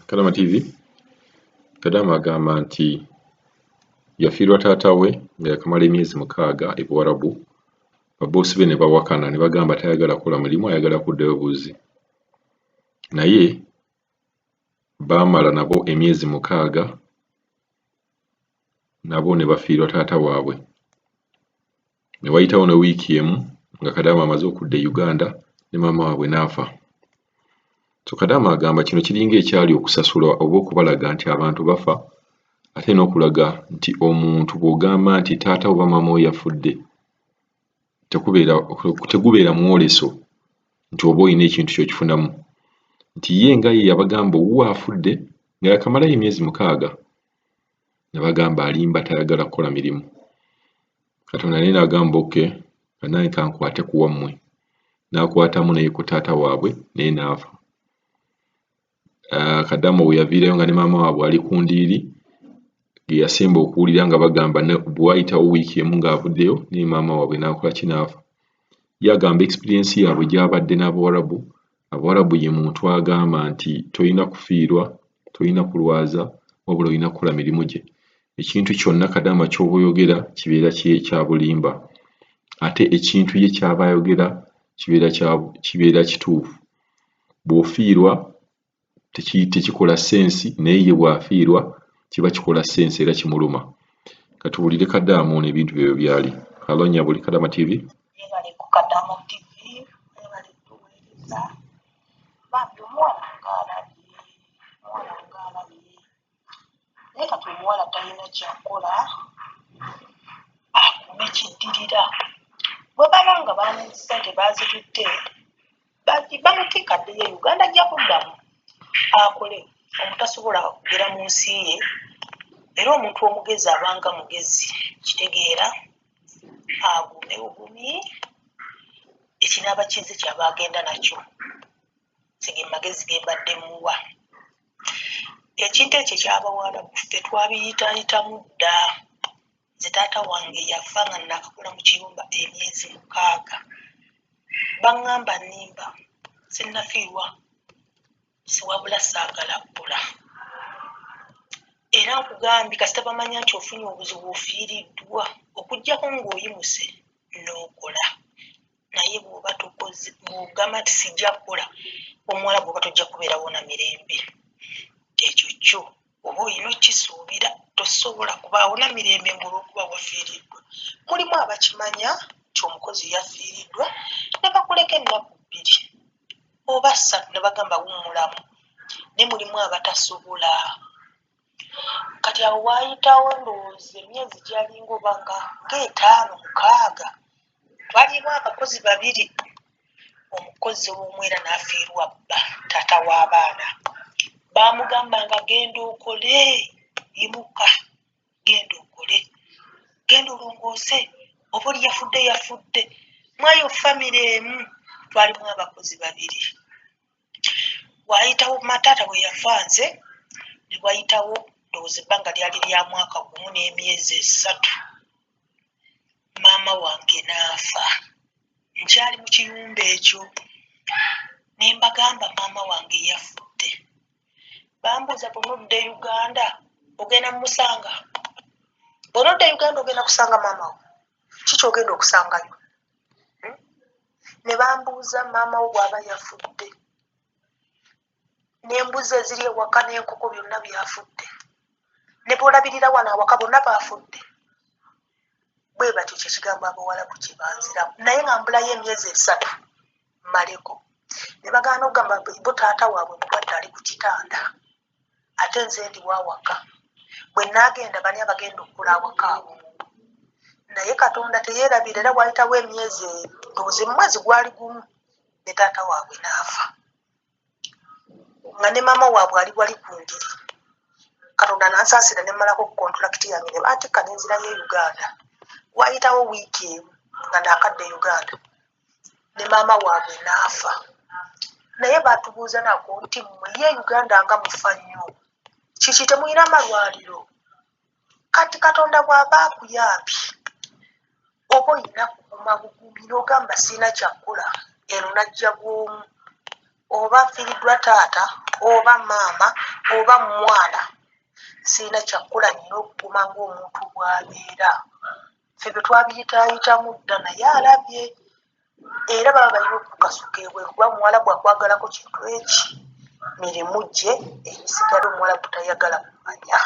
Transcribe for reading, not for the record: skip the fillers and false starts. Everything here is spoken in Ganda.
Kadama TV. Kadama agamba nti yafiirwa taata we nga yakamala emyezi 6 e Buwarabu. Baboosi be ne bawakana ne bagamba tayagala kukola mulimu, ayagala kuddayo buzzi. Naye baamala nabo emyezi 6, nabo ne bafiirwa taata waabwe. Ne wayitawo ne wiiki emu nga Kadama amaze okudda e Uganda, ne maama waabwe n'afa. So Kadama agamba kino kiringa ekyali okusasula oba okubalaga nti abantu bafa, ate n'okulaga nti omuntu bw'ogamba nti taata oba maama we yafudde, tegubeera mwoleso nti oba olina ekintu ky'okifunamu. Nti ye nga ye yabagamba owuwe afudde nga yakamalayo emyezi 6, ne bagamba alimba, tayagala kukola mirimu. Katonda naye n'agamba, "Okay, nange kankwate ku wammwe." N'akwatamu naye ku taata waabwe, naye n'afa. Kadama we yaviirayo nga ne maama waabwe ali ku ndiiri, ge yasemba okuwulira nga bagamba bwe wayitawo wiiki emu ng'avuddeyo, naye maama waabwe n'akola ki? N'afa. Ye agamba experience yaabwe gy'abadde n'Abawarabu, Abawarabu ye muntu agamba nti tolina kufiirwa, tolina kulwaza, wabula olina kukola mirimu gye. Ekintu kyonna Kadama ky'oba oyogera kibeera kya bulimba, ate ekintu ye ky'aba ayogera kibeera kituufu. Bw'ofiirwa tekikola sense, naye ye bw'afiirwa kiba kikola sense era kimuluma. Katuwulire Kadama ono ebintu bye byali. Alonya buli Kadama TV. Mwebale ku Kadama TV, mwebale kutuweereza. Bambi omuwala ng'alabye, omuwala ng'alabye. Naye kati omuwala talina kyakukola, akume kiddirira. Bwe baba nga ssente baazitutte, bamuteeka addeyo e Uganda, ajja kuddamu akole. Omuntu tasobola kugera mu nsi ye, era omuntu omugezi abanga mugezi, kitegeera agume bugumi, ekinaaba kizze kyaba agenda nakyo. Nze ge magezi ge mbadde mmuwa. Ekintu ekyo eky'Abawarabu ffe twabiyitaayitamu dda. Nze taata wange yafa nga naakakola mu kiyumba emyezi 6. Baŋŋamba nnimba, sinnafiirwa, wabula saagala kkula. Era nkugambye, kasita bamanya nti ofunye obuzibu, ofiiriddwa, okuggyako ng'oyimuse n'okola. Naye bw'oba tokoze, bw'ogamba nti sijja kukola, omuwala bw'oba tojja kubeerawo na mirembe. Ekyo kyo oba olina okkisuubira, tosobola kubaawo na mirembe ng'olw'okuba wafiiriddwa. Mulimu abakimanya nti omukozi yafiiriddwa, ne bakuleka ennaku 2 oba 3 ne bagamba wummulamu, naye mulimu abatasobola. Kati awo waayitawo ndowooza emyezi gyalinga oba nga ng'etaano, 6, twalimu abakozi babiri. Omukozi omu era n'afiirwa bba, taata w'abaana. Baamugambanga, "Genda okole, yimuka, genda okole, genda olongoose, oba oli yafudde, yafudde." Mweyo famire emu twalimu abakozi babiri. Waayitawo, mataata bwe yafa nze ne wayitawo ndowooza ebbanga lyali lya mwaka 1 n'emyezi 3, maama wange n'afa. Nkyali mu kiyumba ekyo ne mbagamba maama wange yafudde. Bambuuza, "Bw'onodda e Uganda ogenda mumusanga? Bw'onodda e Uganda ogenda kusanga maama wo? Ki ky'ogenda okusangayo?" Ne bambuuza, "Maama wo bw'aba yafudde, n'embuzi eziri ewaka n'enkoko byonna byafudde, ne bw'olabirira wano awaka bonna baafudde?" Bwe batyo kyekigambo Abawalabu kye banziramu. Naye nga mbulayo emyezi 3 mmaleko, ne bagaana okugamba bo taata waabwe mulwadde, ali ku kitanda, ate nze ndi wawaka. Bwe naagenda, bani abagenda okukola awaka awo? Naye Katonda teyeerabira, era waayitawo emyezi, ndowooza omwezi gwali 1, ne taata waabwe n'afa, nga ne maama waabwe ali wali ku ndiri. Katonda nansaasira ne mmalako kontulakiti yange, ne bantikka ne nzirayo e Uganda. Waayitawo wiiki emu nga naakadda e Uganda, ne maama waabwe n'afa. Naye baatubuuza nako nti, "Mmwe ye Uganda nga mufa nnyo, kiki? Temulina malwaliro?" Kati Katonda bw'aba akuyambye, oba olina kuguma bugumi n'ogamba, "Sirina kyakkola, eno najja bw'omu, oba nfiiriddwa taata oba maama oba mwana, sirina kyakukola, nina okuguma ng'omuntu bw'abeera. Ffe bye twabiyitaayitamu dda, naye alabye era baba balina okukasuka ebweru, kuba muwala bw'akwagalako kintu eki mirimu gye egisigala omuwala butayagala kumanya.